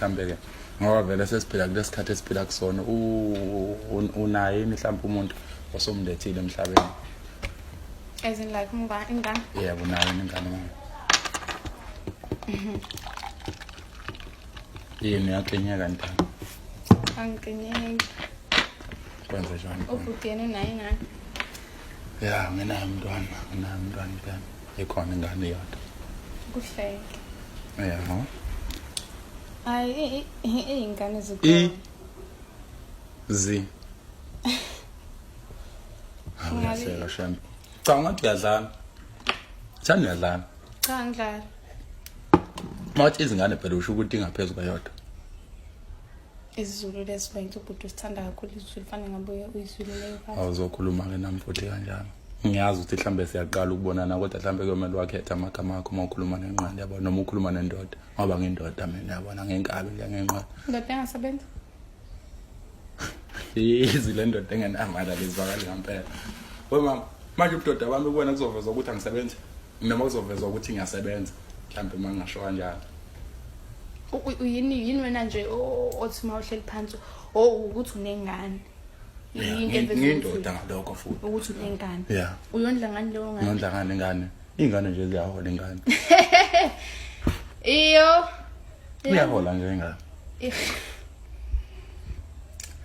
Mhlambe-ke ngoba vele sesiphila kulesi sikhathi esiphila kusona, unaye yini mhlawumbe umuntu osomlethile emhlabeni? As in like umngane, ingane? Yebo, unayo yini ingane mama? Yini, uyaklinyeka ntanga? Angiqinyeki. Kwenze njani? Ubhuti yena unayo ingane? Ya, nginayo umntwana, nginayo umntwana impela. Ikhona ingane iyodwa. Kuhleke. Ya. Hayi, iy'ngane zikhona. Z. Hawu, uyahleka shem. Cha, ungathi uyadlala. Thani uyadlala. Cha, angidlali. Mawuthi izingane phela usho ukuthi ingaphezu kweyodwa. IsiZulu lesi wena, ubhuti usithanda kakhulu isiZulu, fanele ngabe uyizwile leyo part. Awuzokhuluma-ke nami futhi kanjalo. Ngiyazi ukuthi mhlambe siyaqala ukubonana, kodwa mhlambe kuyomele wakhethe amagama akho uma ukhuluma nenqwala, yabona, noma ukhuluma nendoda, ngoba ngindoda mina, yabona, ngenkabi nje ngenqwala. Indoda engasebenzi. Yizi le ndoda engenamali alizwakali ngampela. We mama, manje ubudoda bami kuwena kuzovezwa ukuthi angisebenzi noma kuzovezwa ukuthi ngiyasebenza? Mhlambe uma ngingasho kanjalo. Yini wena nje othi uma uhleli phansi o ukuthi unengane? Yini into eveza ukuthi Ngiyindoda ngalokho futhi. Ukuthi unengane? Yeah. Uyondla ngani leyo ngane? Ngiyondla ngani ingane? Iy'ngane nje ziyahola ingane. Iyo. Iyahola nje ingane.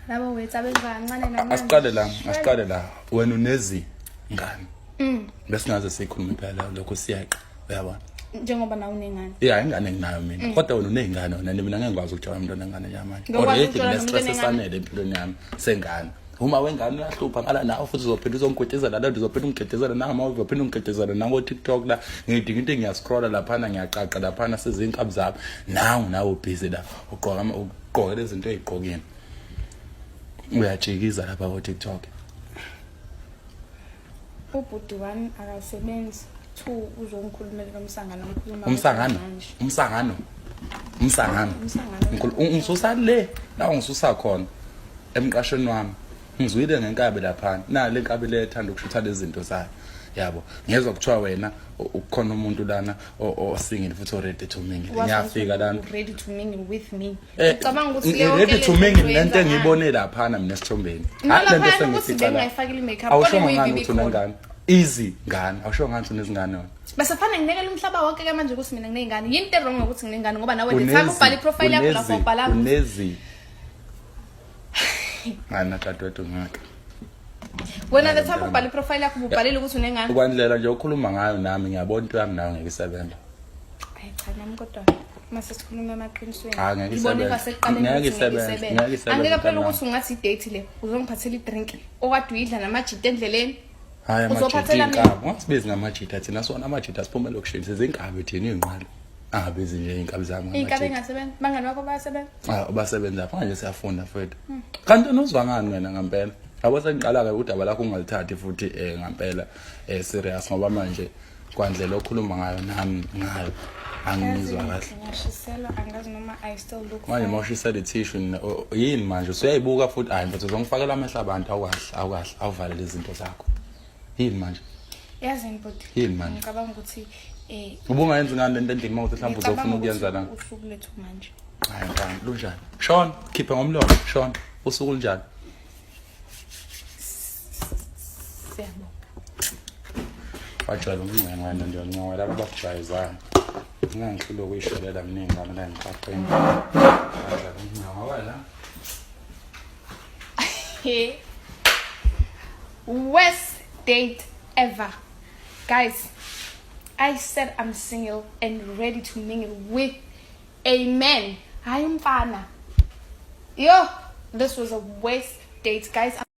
Labo wethu abenza kancane namanje. Asiqale la, asiqale la. Wena unezi ngane. Besingaze sikhulume phela lokho, siyeqa. Uyabona? Njengoba nawe unengane. Yeah, ingane nginayo mina. Kodwa wena uney'ngane wena, mina ngeke ngikwazi ukujola umuntu onengane njengamanje. Ngokwazi Already ukujola nomuntu ngine-stress onengane. esanele empilweni yami sengane. Uma wengane uyahlupha ngala nawe futhi uzophinda uzongigwedezela lento, uzophinda ungigedezela nangama, uzophinda ungigedezela nango-TikTok la. Ngidinga into, ngiyascrolla laphana, ngiyaqaqa laphana, sizinkabi zami. Nawu nawe ubhizi la, ugqoka ugqoke lezi zinto ey'gqokile. Uyajikiza lapha ko-TikTok. Ubhuti, one, akasebenzi, two, uzongikhulumela lo msangano ngikhuluma Umsangano? manje. Umsangano, umsangano. Umsangano. Ungisusa le la ungisusa khona emqashweni wami. Ngizwile ngenkabi laphana, na le nkabi le ethanda ukushutha lezi zinto zayo, yabo. Ngezwa kuthiwa wena ukhona umuntu lana o-single futhi o-ready to mingle. Ngiyafika lana. Ready to mingle with me? Eh, Ucabanga ukuthi yonke ready to le mingle nto nento oyenza engiyibone laphana mina esithombeni. No, Hayi, lento laphana ukuthi sengithi la. bengingayifakile i-makeup, Awusho kodwa ngani kuyi-BB ukuthi cream. unengane? Easy ngane, awusho ngani ukuthi unezingane wena? Bese fanele nginekele umhlaba wonke ke manje ukuthi mina nginey'ngane. Yini into wrong ngokuthi nginengane? Ngoba nawe the time ubhala i-profile yakho lapho ubhala Unezi ngane, dadewethu, ngeke. Wena the time ubhala i-profile yakho ubhalile ukuthi unengane? Kwandlela nje okhuluma ngayo nami, ngiyabona into yami nayo ngeke isebenza. Hayi cha, nami kodwa mase sikhuluma emaqinisweni, Cha, ngeke ngibone isebenze. kwasekuqaleni Ngeke ukuthi ngeke isebenze, isebenze. ngeke isebenze Angeke phela mntanami. ukuthi ungathi i-date le uzongiphathela i-drink okade uyidla namajita endleleni. Hayi, amajita Uzophathela mina. iy'nkabi, ungasibizi ngamajita thina, sona amajita siphume elokishini, sizinkabi thina, iy'nqwala, angabizi nje iy'nkabi zami Iy'nkabi ngamajita. engasebenzi, bangani bakho bayasebenza? Ah, basebenza apha manje, siyafunda mfethu. Kanti wena uzwa ngani wena ngampela? Yabo, sengiqala-ke udaba lakho ungalithathi futhi ngampela serious, ngoba manje kwandlela okhuluma ngayo nami ngayo angizwa kahle. Ngiyashiselwa, angazi noma I still look Manje fine. uma ushisela ithishu yini manje usuyayibuka futhi? Hayi mfethu, uzongifakela amehlo abantu. Awukahle, awukahle, awuvalele izinto zakho. Yini manje? Yazini bhuti, Yini manje? ngicabanga ukuthi Ubungayenzi ngani lento endlini uma uthi mhlawumbe ngicabanga uzofuna ukuyenza ukuthi la? Usuku lethu manje. Hayi mntana, lunjani? Shona, khiphe ngomlomo, shona, usuku lunjani? Siyabonga. Wajwayela ukuncenga wena nje, uncenga laba abakujwayezayo. Ngingangihlule ukuyishelela mina iy'ngane la emgwaqeni. Wajwayela ukuncenga wena. Worst date ever. Guys, I said I'm single and ready to mingle with a man. Hayi umfana. Yo, this was a worst date, guys.